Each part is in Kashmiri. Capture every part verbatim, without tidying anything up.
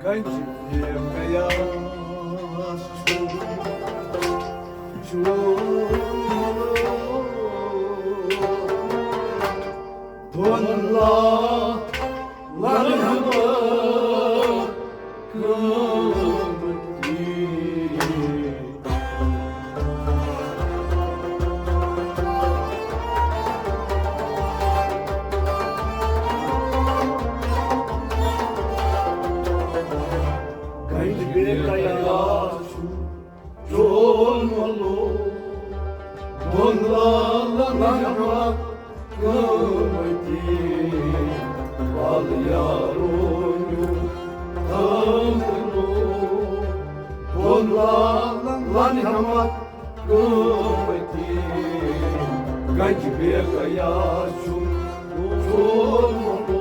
گنج قیاس چھُ چون دۄن لالن ہمت قۭمتی۔ گنج بے قیاس چھُ چون ملو، دۄن لالن ہمت قۭمتی۔ ول یارو نیوٗ تھامہٕ لوگ، دۄن لالن ہمت قۭمتی۔ گنج بے قیاس چھُ چون ملو۔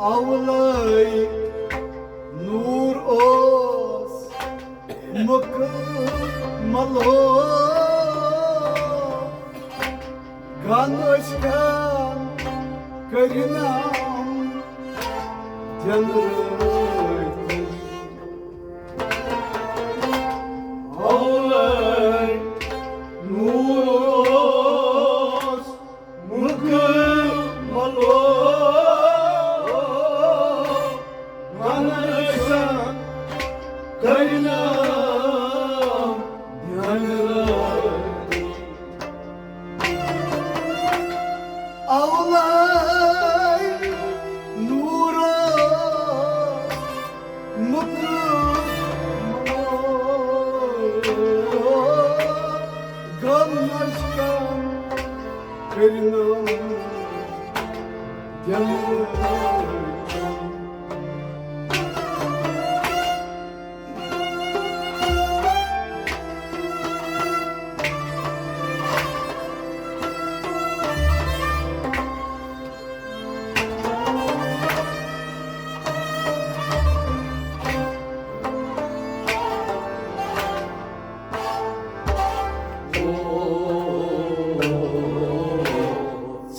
اولے نور اوس مکمل ہو، گن اشکان کرنام جنرتی۔ اولے نور اوس مکمل ہو، گن اشکان کرنام جنرتی۔ اولے نور مکمل، گن اشکان کرنام جنرتی۔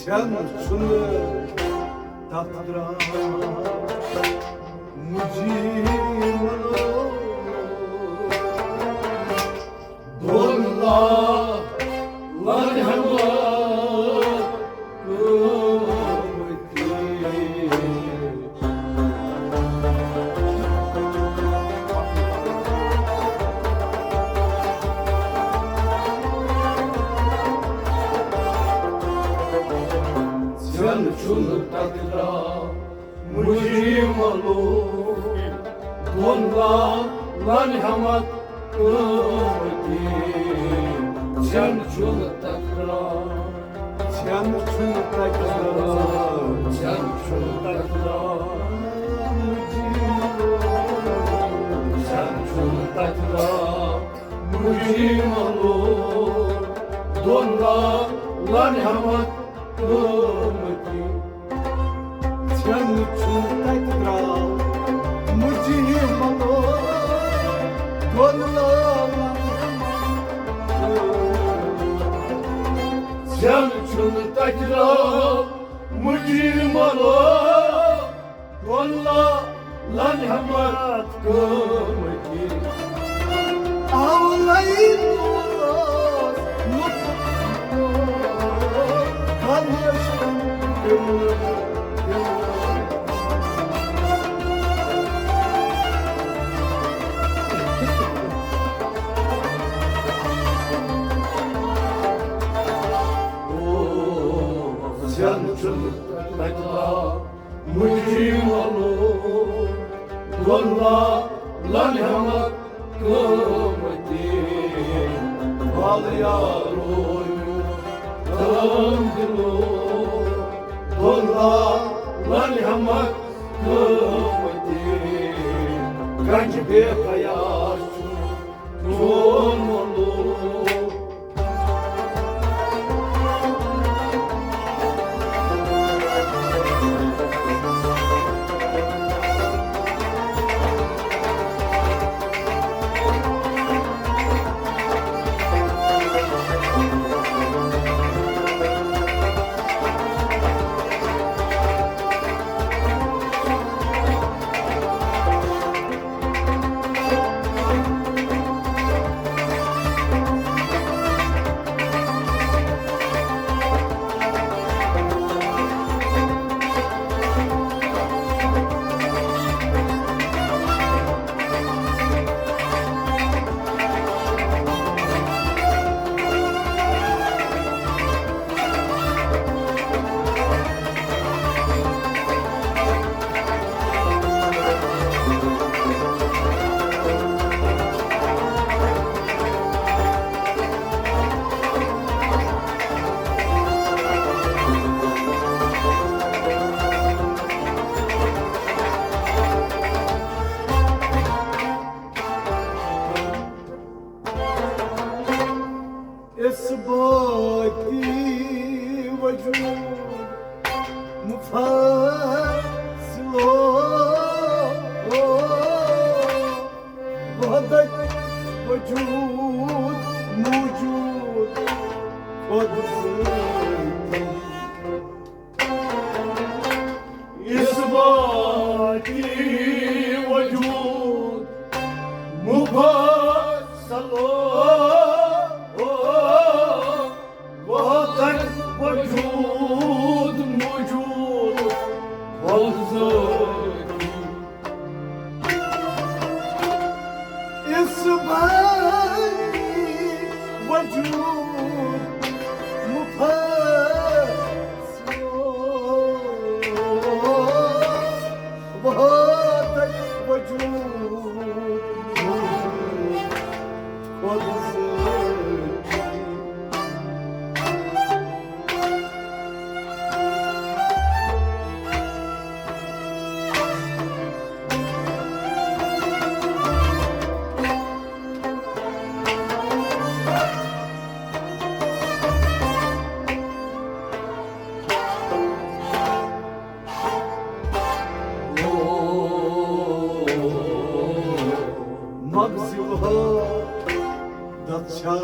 ژھٮ۪ن چھُنہٕ تتھ درٛاو مُجیٖب منو۔ دۄن لالن ہمت قۭمتی۔ ژھٮ۪ن چھُنہٕ تتھ درٛاو مُجیٖب منو۔ دۄن لالن ہمت قۭمتی۔ ژھٮ۪ن چھُنہٕ تتھ درٛاو، ژھٮ۪ن چھُنہٕ تتھ درٛاو، ژھٮ۪ن چھُنہٕ تتھ درٛاو مُجیٖب منو۔ ژھٮ۪ن چھُنہٕ تتھ درٛاو مُجیٖب منو۔ دۄن لالن ہمت قۭمتی۔ ژھٮ۪ن چھُنہٕ تتہِ درٛاو مُجیٖب منو۔ دۄن لالن زن چھُنہٕ تتہِ راو مُجرِم ملو، واللہ لن ہمت قۭمتی۔ اولے دوس لطف خاموش۔ زن چھُنہٕ تتہِ راو مُجرِم ملو، واللہ لن ہمت قۭمتی۔ وال یارو میون دِلو، واللہ لن ہمت قۭمتی۔ گنج بے حیا چھُ چون ملو۔ اثباتی وجود مفصلو، وحدت وجود موجود خود ذاتی۔ اثباتی وجود مفصلو، وحدت وجود موجود خود ذاتی۔ اثباتی وجود مفصلو، وحدت وجود موجود خود ذاتی۔ مغزی وحدت چھا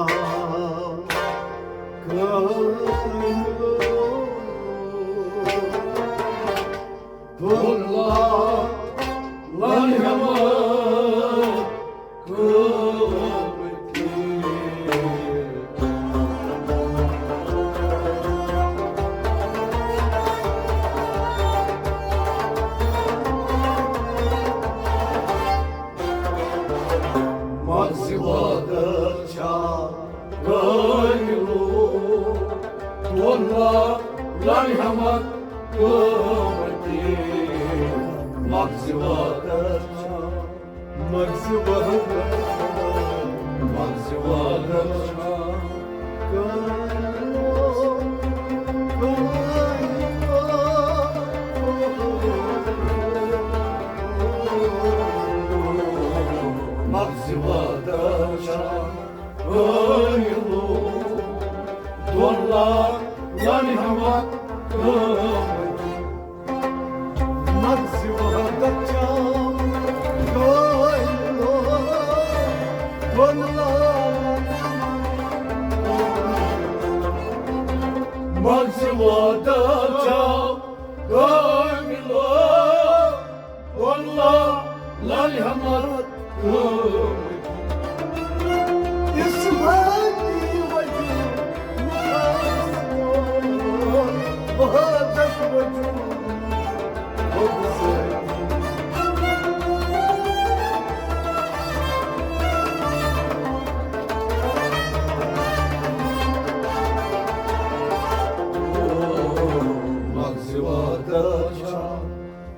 کامل؟ واللہ لن ہمت قۭمتی۔ مغزی وحدت چھا کاملو، واللہ لن ہمت قۭمتی۔ مغزی وحدت چھا، مغزی وحدت چھا، مغزی وحدت چھا کاملو، کاملو۔ مغزی وحدت چھا کاملو، دۄن لَن ہمت قۭمتی۔ مغزی وحدت چھا کاملو، دۄن لَن۔ پانسہِ وعدہ چھا کاملو، واللہ لالہِ ہمت قۭمتی۔ عصمتی وجود مخاص وحدت وجود۔ مغزِ وعدہ چھا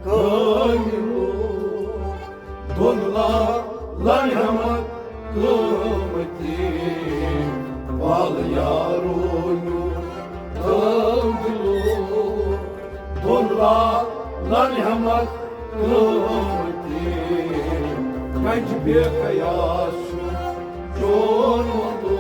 کاملو، دۄن لالہِ ہمت قۭمتی۔ وال یارو نیوٗ تھٲو دِلو، دۄن لالہِ ہمت قۭمتی۔ کنجہِ بے قیاس چھُ چون وۄندو۔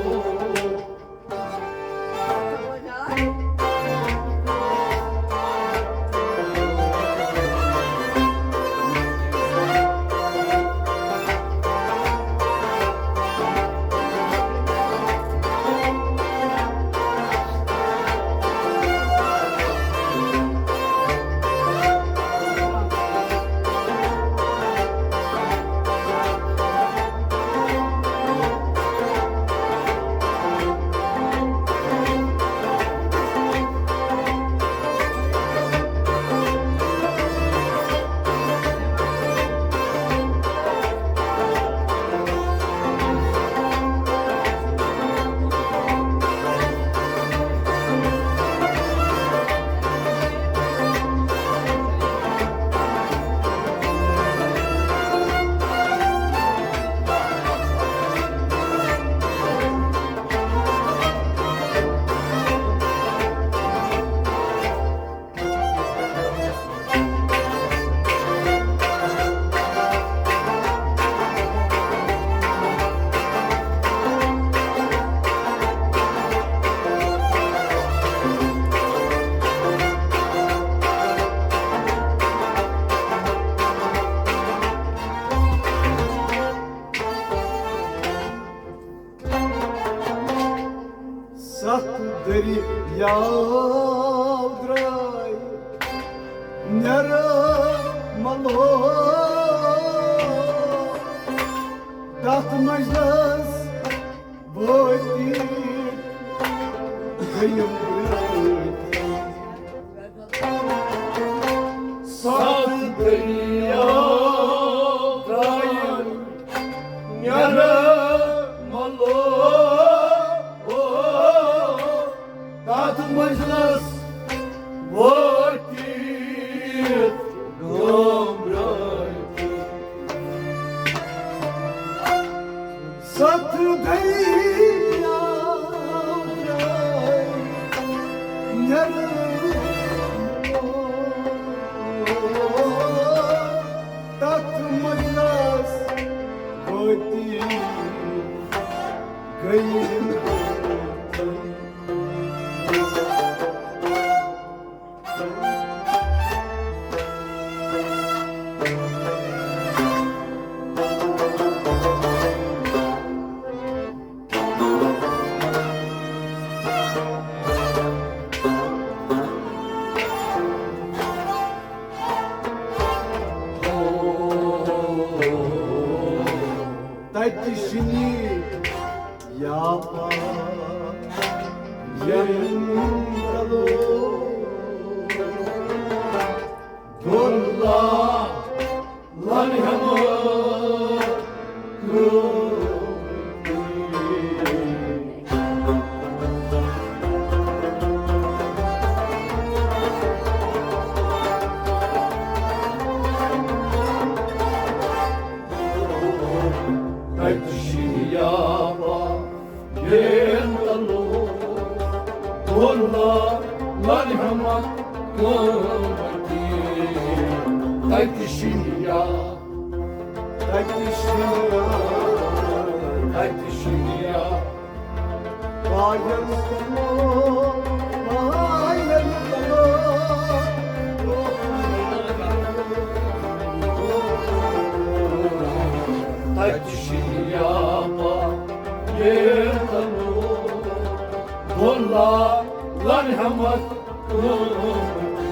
ستھ دٔریاو درٛاے نٮ۪رٕ مَلو، تَتھ مَنٛزَس وٲتِتھ گٔیِم برٛٲتۍ۔ ستھ دٔریاو درٛایہِ نٮ۪رٕ مَلو، تَتھ مَنٛزَس وٲتِتھ گوٚو برٛٲتۍ۔ ستھ دٔریاو درٛاے نٮ۪رٕ، تَتھ مَنٛزَس وٲتِتھ گٔیہِ۔ تَتہِ شِنی یا پا یَمہِ تَلو۔ دۄن لالہِ ہمت تَتہِ شِنی یا پا یَمہِ تَلو۔ دۄن لالہِ ہمت قۭمتی۔ تَتہِ شِنی یا، تَتہِ شِنی یا، تَتہِ شِنی یا۔ پایَل تَلو، پایَل تَلو۔ تَتہِ شِنی یا پا یَمہِ تَلو۔ دۄن لا لن ہمت قۭمتی۔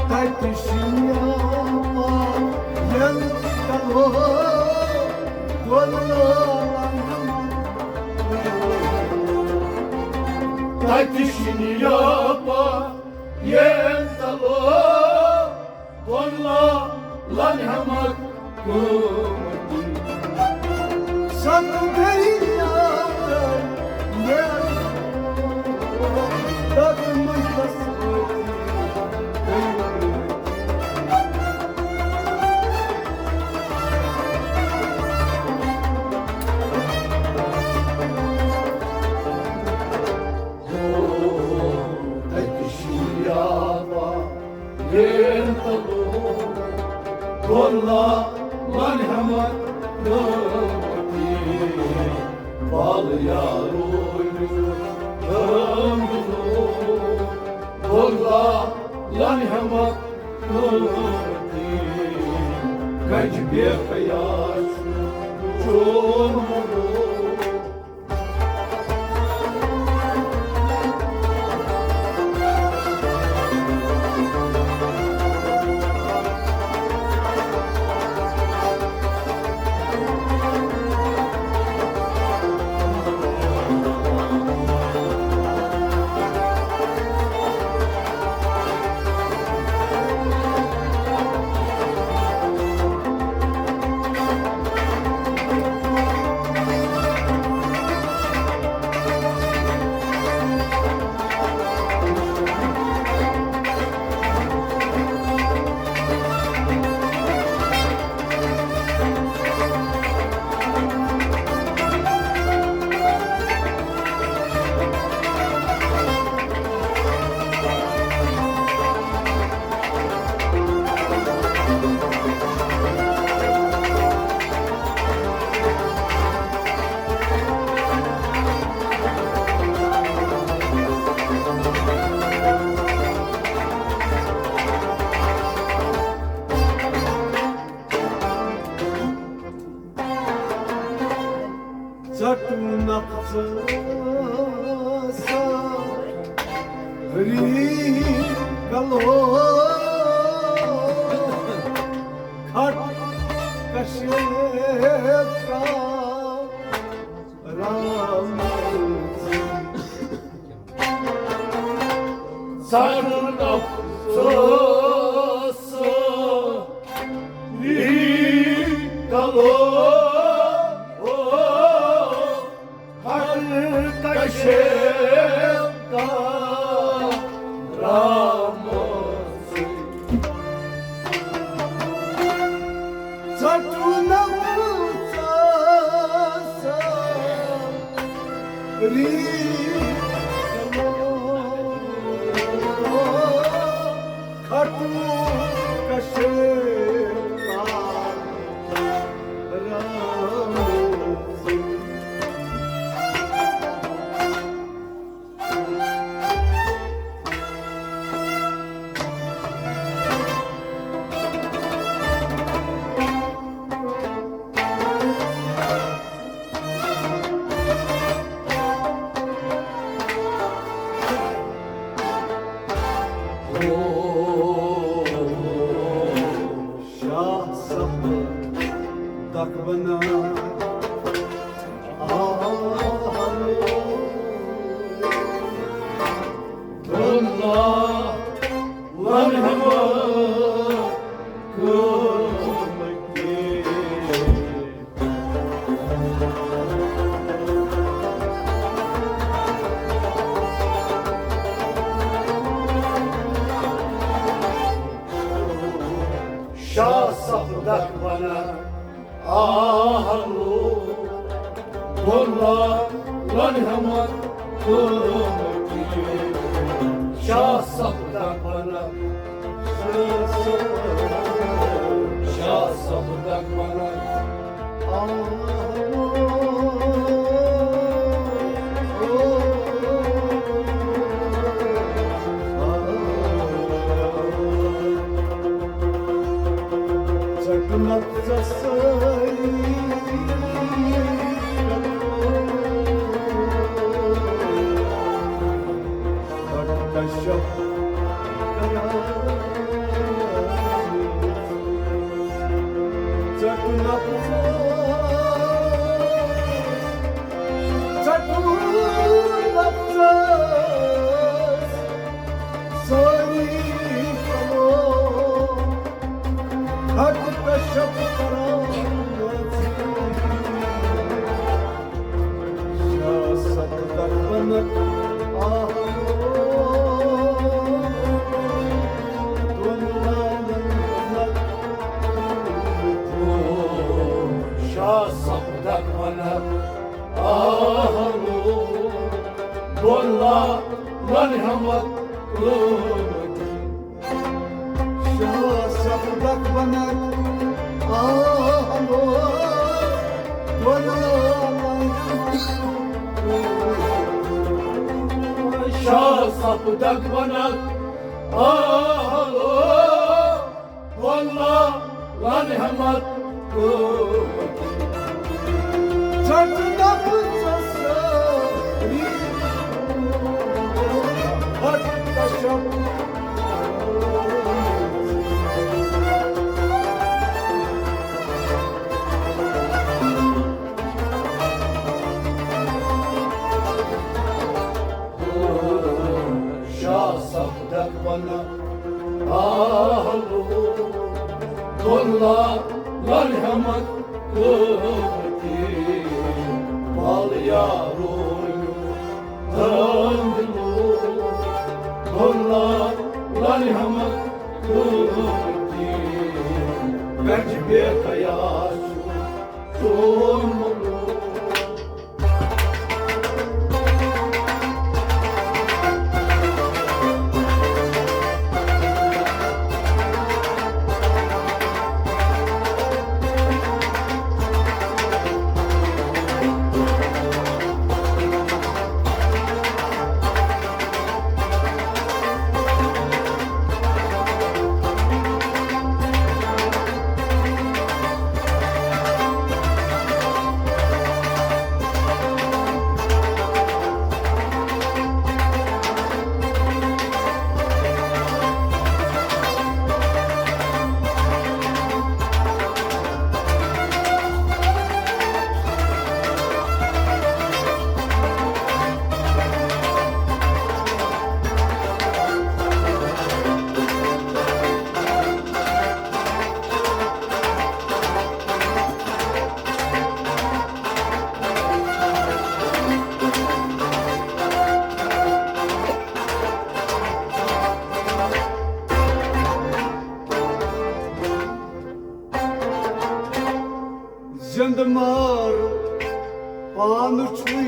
تتہِ شیٖنیا پا ین کلو گۄلو لن ہمت۔ تتہِ شیٖنیا پا ین کلو گۄلو لن ہمت۔ بولا لن ہمت قۭمتی، بال یارو یوم بولا لن ہمت قۭمتی، گنج بے حیا چون مدو۔ ژٹنکھ ژٕ سٲری کلو کھٹ کشیدہ رام۔ ژٹنکھ ژٕ سٲری کلو ہر کشے کا رام۔ ژٹنکھ ژٕ سٲری کھٹو کشے کا رام۔ شاہ صاحب دکھ بنا۔ شاہ صاحب دکھ بنا۔ آہلو، بولا لن ہمت قۭمتی۔ شاہ صاحب دکھ بنا۔ شاہ صاحب دکھ بنا۔ آہلو۔ ژٹنکھ ژٕ سٲری۔ شاہ سپدک ونک آہلو، دۄن لالن ہٮ۪متھ قۭمتی۔ شاہ سپدک ونک آہلو، دۄن لالن ہٮ۪متھ۔ شاہ سپدک ونک آہلو، واللہ لن ہمت قوت۔ ژٹ نفسس سٲری ہٹ کشم۔ شاہ سپدک ونک آہلو، دۄن لالن ہٮ۪متھ قۭمتی۔ وَل یارو میون دٲن دِلو، دۄن لالن ہٮ۪متھ قۭمتی۔ گنج بے حیا چھُ چون ملوک۔ زِنٛدٕ مار پانہٕ چھُے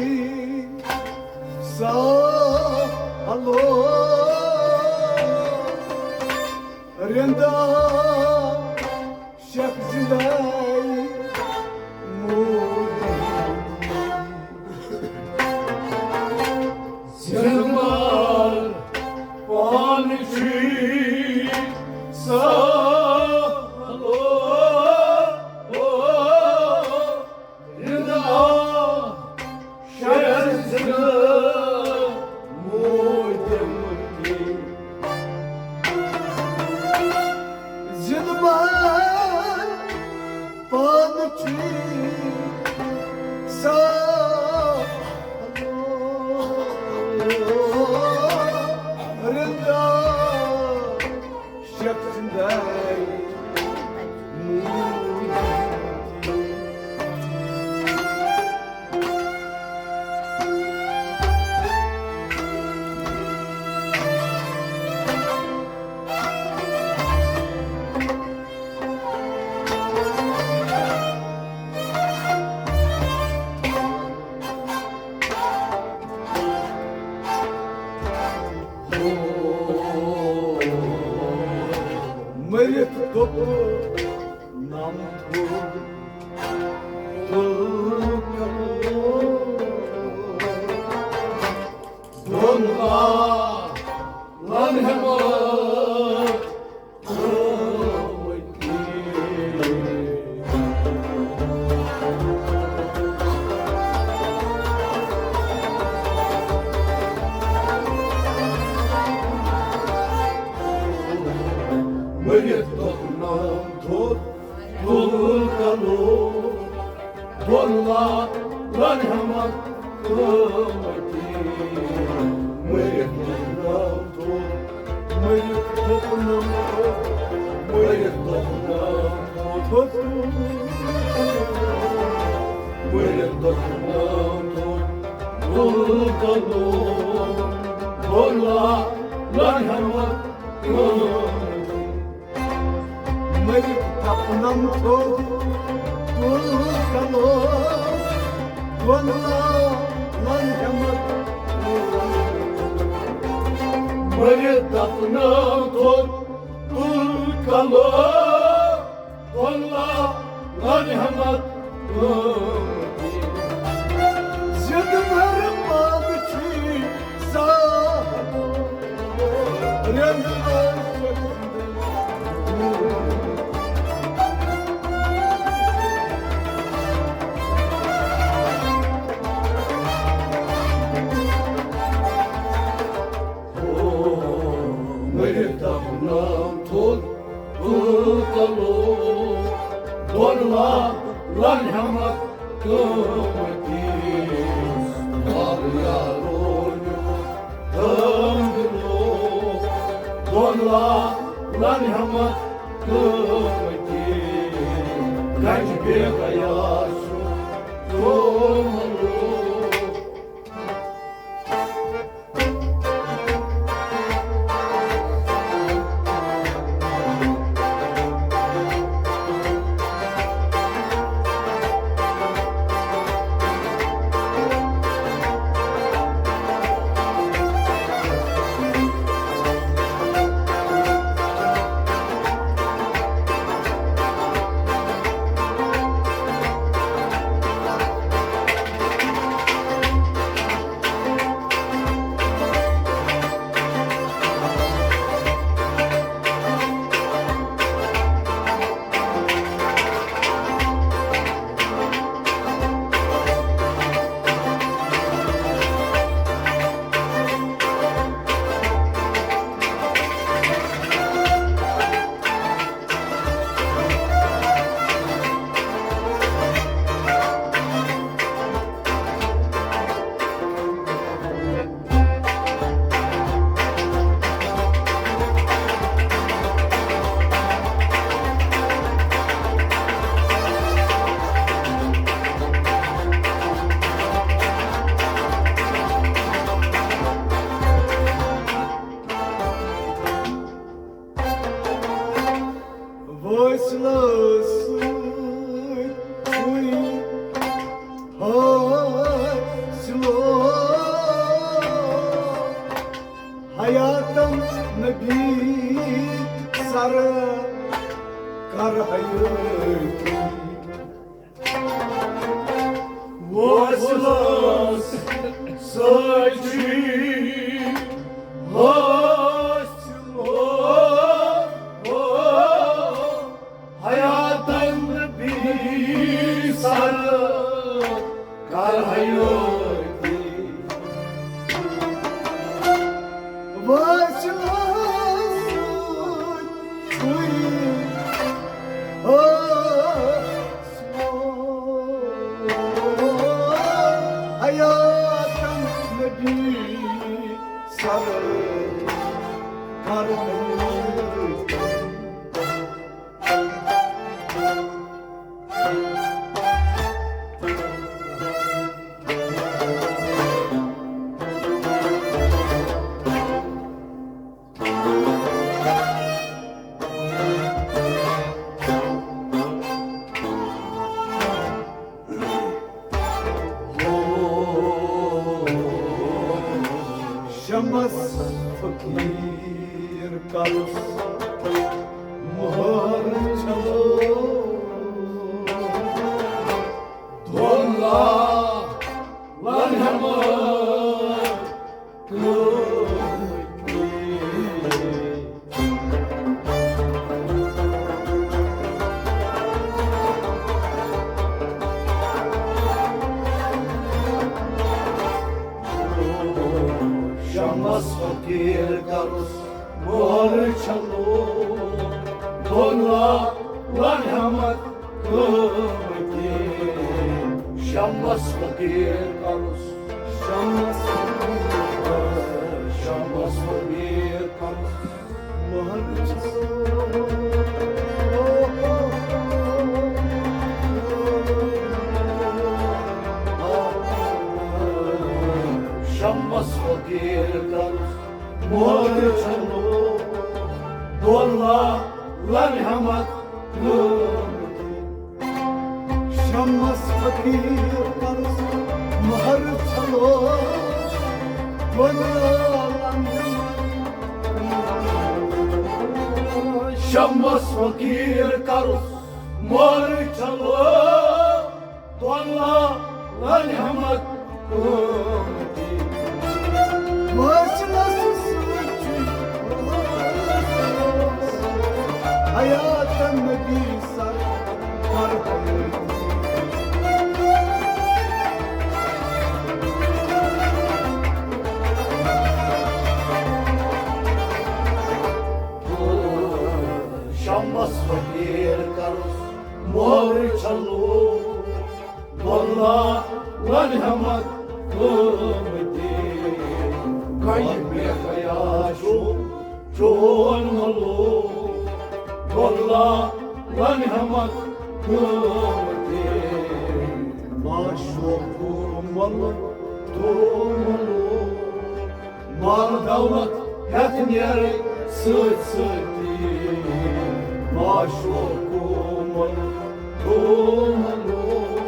سہلو۔ رِنٛدا شیخ زِنٛدَے موٗدمُت۔ زِنٛدٕ مار پانہٕ چھُے سہلو۔ رِنٛدا شیخ زِنٛدَے موٗدمُت۔ زِنٛدٕ مار پانہٕ چھُے سہلو۔ رِنٛدا شیخ زِنٛدَے موٗدمُت۔ مٔرِتھ دوٚپ نام تھوٚد تُل کلو۔ دۄن لالن ہٮ۪متھ مٔرِتھ دوٚپ نام تھوٚد تُل کلو۔ دۄن لالن ہٮ۪متھ قۭمتی۔ مٔرِتھ دوٚپ نام تھوٚد، مٔرِتھ دوٚپ نام تھوٚد، مٔرِتھ دوٚپ نام تھوٚد۔ مٔرِتھ دوٚپ نام تھوٚد، تُل کلو، بولا لنڈ ہٮ۪متھ۔ مٔرِتھ دفنم تھوٚد، تُل کلو، بولا لنڈ ہٮ۪متھ۔ مٔرِتھ دفنم تھوٚد، تُل کلو، واللہ، لنڈ ہٮ۪متھ قۭمتی۔ زِندٕ برباد چھی زاہ۔ رٮ۪نٛد عاشق زِندٕ۔ مٔرِتھ دفنم تھوٚد، تُل کلو، دۄن لَچھن ہٮ۪متھ قۭمتی۔ مال یارو نیوٗ تھٲم دِلو، دۄن لَچھن ہٮ۪متھ قۭمتی۔ گنج بے حیا سُہ توملو۔ وٲصلَس سۭتۍ چھُے حٲصِلو حیاتَن نبی سر کر حیٲتی۔ وٲصلَس سۭتۍ چھُے حٲصِلو حیاتَن نبی سر کر حیٲتی۔ وٲصلَس سۭتۍ چھُے حٲصِلو حیاتَن نبی سر کر حیٲتی۔ شمس فقیر کرُس مہر چھلو۔ دۄن لَچھن ہٮ۪متھ قۭمتی۔ شمس فقیر کرُس مہر چھلو، دۄن لَچھن ہٮ۪متھ قۭمتی۔ شمس فقیر کرُس، شمس فقیر کرُس، شمس فقیر کرُس مہر چھلو۔ شمس فقیر کرُس مہر چھلو، دولا لرحمت قۭمتی۔ شمس فقیر کرُس مہر چھلو، دولا لرحمت۔ شمس فقیر کرُس مہر چھلو، دولا لرحمت قۭمتی۔ وٲصلس سۭتۍ چھُ حیاتن نبی سرور۔ شمس فقیر کرُس مہر چھلو، واللہ والحمد قۭمتی۔ کَے مےٚ کَیا چھُ چون ملو، واللہ والحمد قۭمتی۔ ما شوقو مل تو ملو، مال دولت ہیتھ نیرے سۭتۍ سۭتی۔ ما شوقو مل تو ملو،